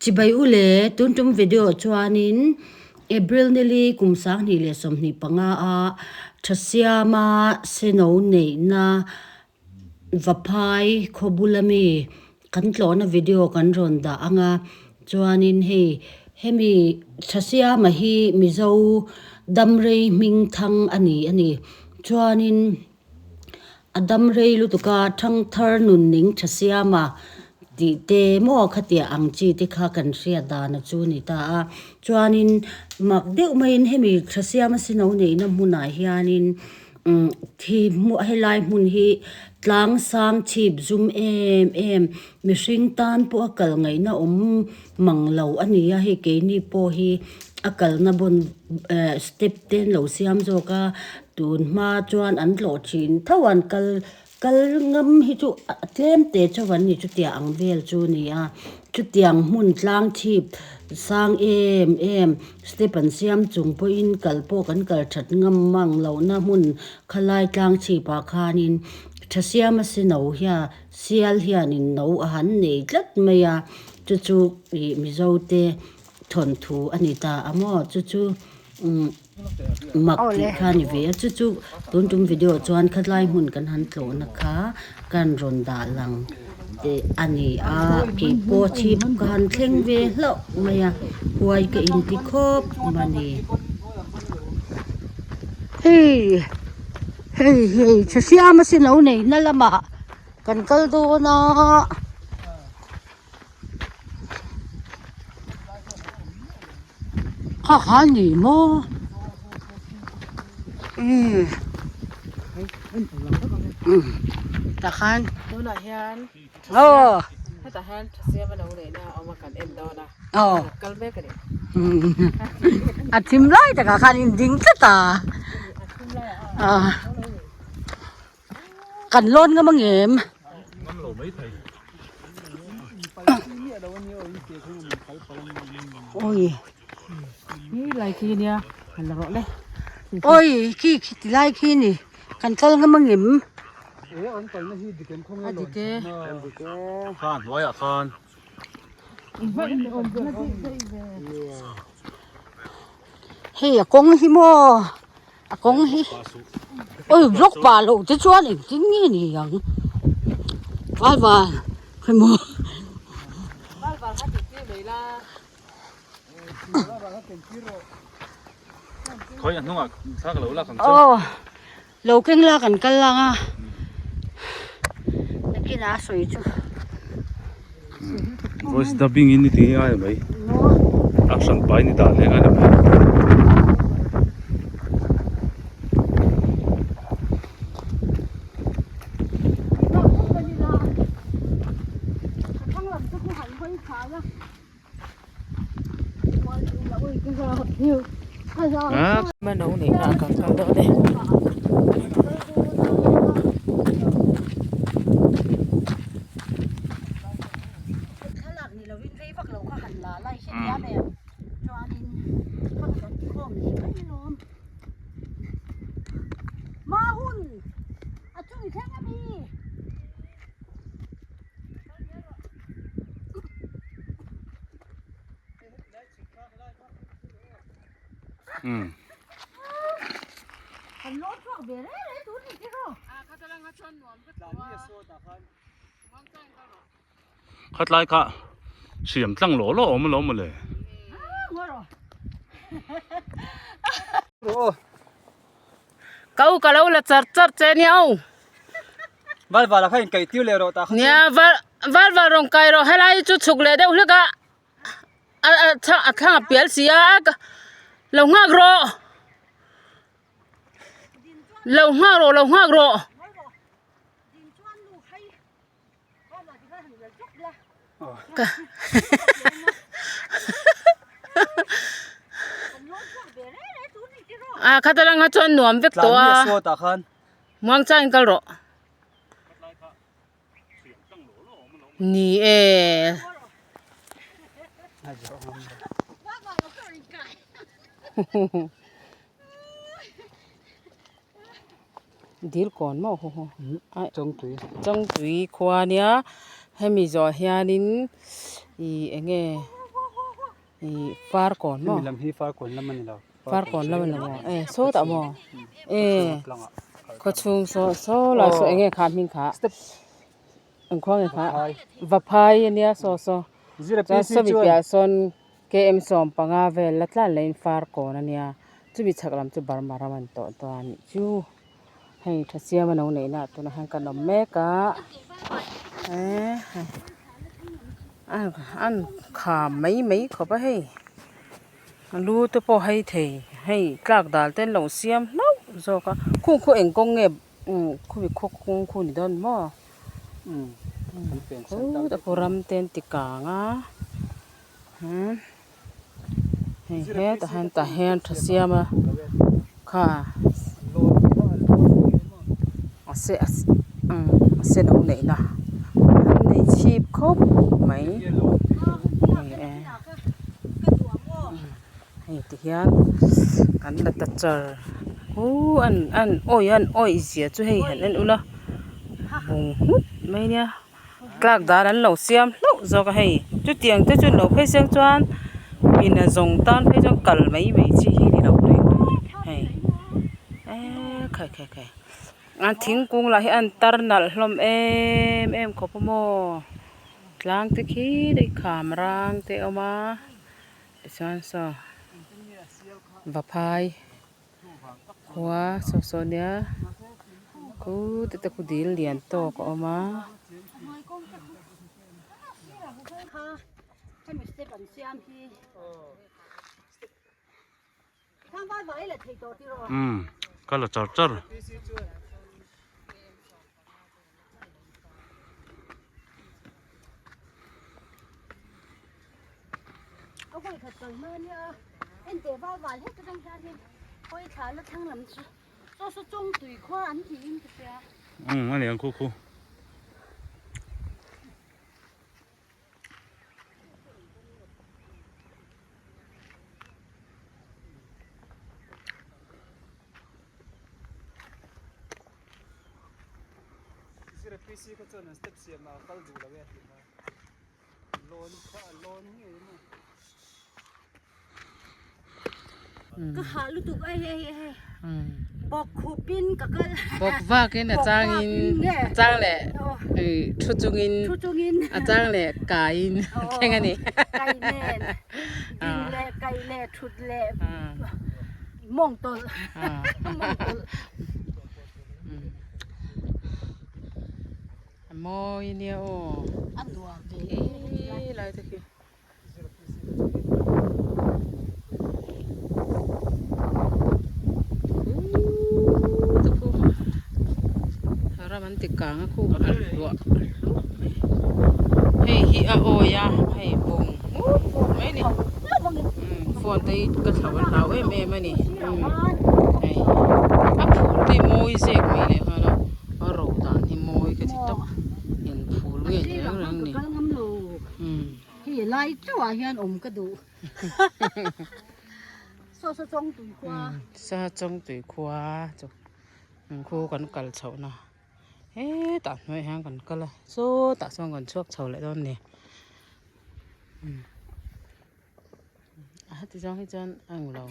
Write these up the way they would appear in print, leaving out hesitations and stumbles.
Chibai u le, tun tum video chuanin April nili kum 2025 a Thasiama seno neihna Vaphai khawbula mi kan tlawhna video kan rawn dah ang a, chuanin hei hemi Thasiama hi Mizo damrei hming thang a ni a ni. Chuanin A dam rei lutuk a, thangthar nun ning tha siam a tih te maw khatiah ang chi te kha kan hriat dan a chu ni ta a. Chuanin mak deuh maiin hemi tha siam a sino neihna hmunah hianin umm thi helai hmun hi tlang sang chhip zum em em mihring tan pawh a kal ngaihna awm mang lo a ni a, hei keini pawh hi a kalna bawn eh step te an lo siam zawk a. Tun hma chuan an tlawh thin tho an kal kal ngam hi chu a tlem te chauh an ni chutiang ang vel chu a ni a chutiang hmun tlang chhip sang em em step an siam chung pawhin kal pawh kan kal that ngam mang lohna hmun khalai tlang chhipah khanin tha siam a si no hian sial hianin no a han nei tlat mai a chu chu ih mizo te thawnthu a ni ta a maw chu chu umm. Mak tih kha a ni ve a, chu chu tun tum video chuan khatlai hmun kan han tlawhna kha kan rawn dah lang teh a ni a, keipawh chhip ka han thleng ve hlauh mai a, huai ka inti khawp a ni. Hei hei hei thasiam a sino neihna lamah kan kal dawn a. Kha kha a ni maw umm umm tah khan tunah hian aw hetah hian thasiam a lo neihna a awm a kan en dawn a aw kal mek a ni a thim lai takah khan in ding tlat a ah Kan lawn ngam ang em? Oi. Oi khi khi ti lai khi ni kan kal ngam ang em? Hei a kawng hi maw? A kawng hi oi block pah loh te chuan engtin nge ni ang val val emaw aw lo keng la kan kal lang a nakinah a sawi chu. Voice dubbing in ni ti ngai mai a hran pai ni dan hle ngai la mai. Thlalak ni lovin rei vak lo kha han la lai hrethiam em chuanin kha kan ti khawm leh mai alawm Mahun a chung thleng ami. Khatlai kha siam tlang law law awm alawm mawle. Ka u ka lo la char char che nia aw. Val val ah kha in kaih tir leh rawh tah kha chuan. Nia val val val rawn kai rawh helai chu chhuk leh deuh hlek a a a thlang a pial si a lo nghak rawh lo nghak rawh lo nghak rawh. A khata langa chuan nuam vek tawh a muangchangin kal rawh ni e. Dil kawn maw haw haw Chawngtui Chawngtui khua nia hemi zawh hianin ih eng nge. Ih Farkawn maw? Hemi lam hi Farkawn lam a ni lo. Farkawn lam a ni lo maw? E sawtah maw? E khawchhung saw saw lai saw eng nge kha hming kha? Eng khua nge kha? Vaphai a nia saw saw. Chuan sawmi piahah sawn KM 15 vel la tlan leh in Farkawn a nia. Chumi chhak lam chu Burma ram a ni tawh dawn a nih chu. Hei tha siam a lo neih na ah tunah hian kan awm mek a eh an kham mai mai khawp a hei a lu te pawh hei thei hei tlak dal te an lo siam hlauh zawk a khung khu eng kawng nge umm khumi khaw kawng khu ni dawn maw khuta khu ram te an ti kang a umm. Hei hetah hian tah hian tha siam a kha a se a a se lo neih na an nei chhip khawp mai ni e hei ti hian kan la ta char huh an an awi an awih zia chu hei han en ula bung nghut mai nia. Tlak dan an lo siam hlauh zawk a hei chutiang te chu an lo phei seng chuan in a zawng tan phei chuan kal mai mai chi hi ni lo reng hei eee khai khai khai an thingkung lah hi an tar nalh hlawm em em khawp a maw tlang te khi daih kham rang te a awm a tichuan saw vaphai. Khua saw saw nia khutah te khu dil lian tawk a awm a. Umm ka la char char. A hawi khat kal hma ania enteh val val hlek atang hianin hawi thla la thlang lam chu saw saw chawng tui khua an tiin ka hria. Umm a ni ang khu khu. Zira PC kha chuan an step siam ah a kal duh lo e a ti kha. Lawn kha a lawn ngei maw. Ka hah lutuk a hei hei hei. Bawk khup in ka kal. Bawk vak in a chang in a chang leh thu chung in thu chung in a chang leh kai in thleng a ni. Kai nen ding leh kai leh thut leh mawng tawlh mawng tawlh. A mawi nia aw. A nuam ve e. Lai te khi. Ram an ti kang a khu a hluah hluah mai. Hei hi a awi a hei bawng hmur hmur mai a ni. Phone te hi ka thlo a hlau em em a ni. Hei a phul te hi mawi zek mai leh nghal a a ro dan hi mawi ka ti tawp eng phul nge ni reng reng ni. Hei lai chauh ah hian awm ka duh. Saw saw chawng tui khua. Sa chawng tui khua chu khu kan kal chhoh na hetah hnuaiah hian kan kal a sawtah sawn kan chhuak chho leh dawn a ni. A heti zawng hi chuan a eng lo.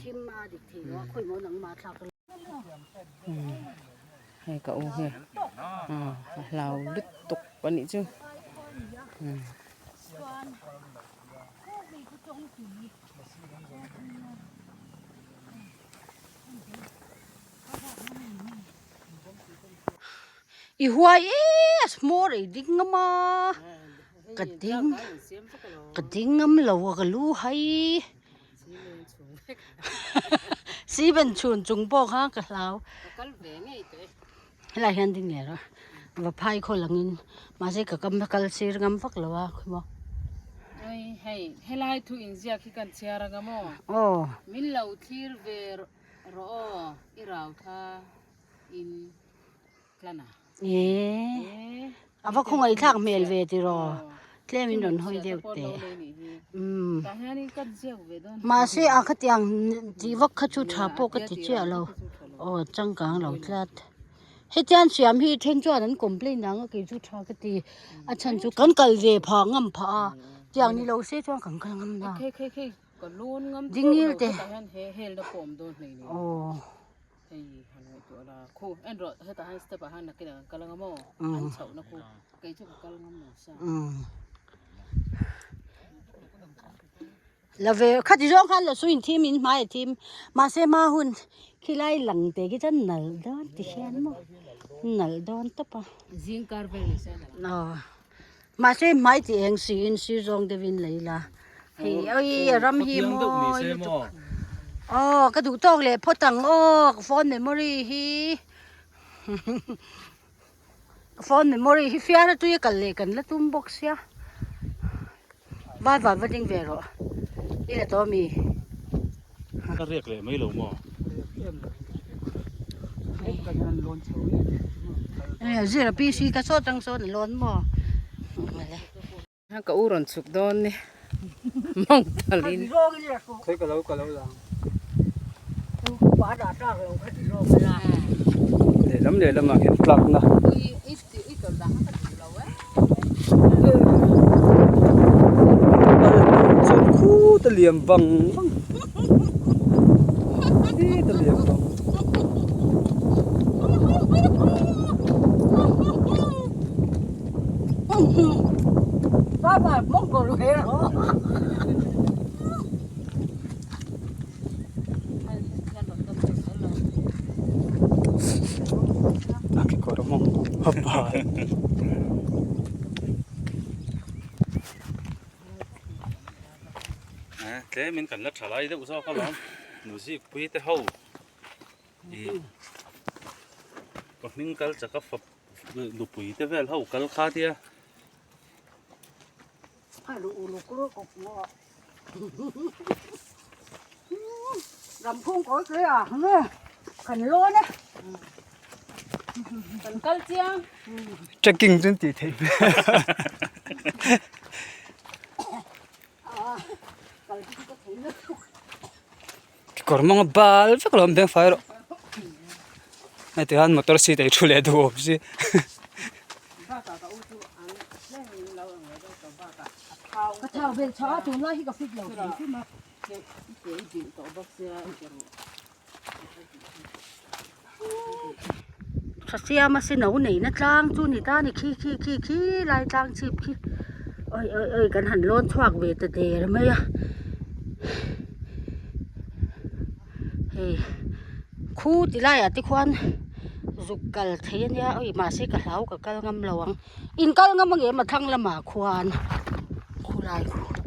Hei ka u hi a hlau lutuk a nih chu. I huai e a hmawr ei ding ngam a ka ding ka ding ngam lo a ka lu hai si ben chhun chung pawh kha ka hlau helai hian ding leh rawh va phai khaw langin mahse ka kam kal sir ngam vak lo a khawimaw. Hei helai thu inziak hi kan chhiar anga maw min lo thlir ve rawh aw i rau tha in tlan a. Eee a va khawngaih thlak hmel ve tiraw tlem in rawn hawi deuh teh umm mahse a khatiang tih vak kha chu tha pawh ka ti chiah lo aw changkang lo tlat hetiang siam hi then chuan an complain ang a kei chu tha ka ti a chhan chu kan kal ve phah ngam phah a tiang ni lo se chuan kan kal ngam na. Ka lawn ngam Ding ngil te. Hetah hian he helna pawh awm dawn hleinem. Aw. Hei han ngaihtuah la. Khu en rawh hetah hian step ah hian nakinah kan kal anga maw? An chhohna khu kei chu ka kal ngam lo sa. La ve khati zawng khan la suin thim in hmai a thim mahse hma hun khilai lang te khi chuan nalh dawn ti hian maw nalh dawn tawp a. Zing kar vel ni se nalh. Aw. Mahse hmai ti eng siin sir zawng deuhin lei la hei oi a ram hi mawi lutuk aw ka duh tawk leh phawt ang aw ka phone memory hi ka phone memory hi fiar a tui a kal leh kan la tum bawk sia vai van va ding ve rawh i la tawh ami. Ka riak leh mai lo maw? Zira PC ka saw tang sawn a lawn maw? Ka u rawn chhuk dawn ni mawng talin. Khawi ka lo ka lo lang. Lehlam lehlamah khian tlakna. Chuan khut a liam vang vang khut a liam vang A kekawr a mawng a bal. Tlemin kan la tha lai deuh zawk alawm nuzikpui te ho ih ka hming kal chak a fap nupui te vel ho kal kha tia. Ramphung kawl hle a nge kan lawn e. Kan kal chiang. Trekking chu an tih theih hmel. Kawr mawng a bal vek lo an beng fai rawh. Hei ti khan motor seat ah i thu leh duh awm si. Ka thau bel chha a tunlai hi ka fit lo hrim hrim a. Tha siam a sino neihna tlang chu ni ta ni khi khi khi khi lai tlang chhip khi oi oi oi kan han lawn chhuak ve ta der mai a hei khu ti laiah te khuan zuk kal thei ania oi mahse ka hlau ka kal ngam lo ang in kal ngam ang em a thlang lamah khuan khulai khu.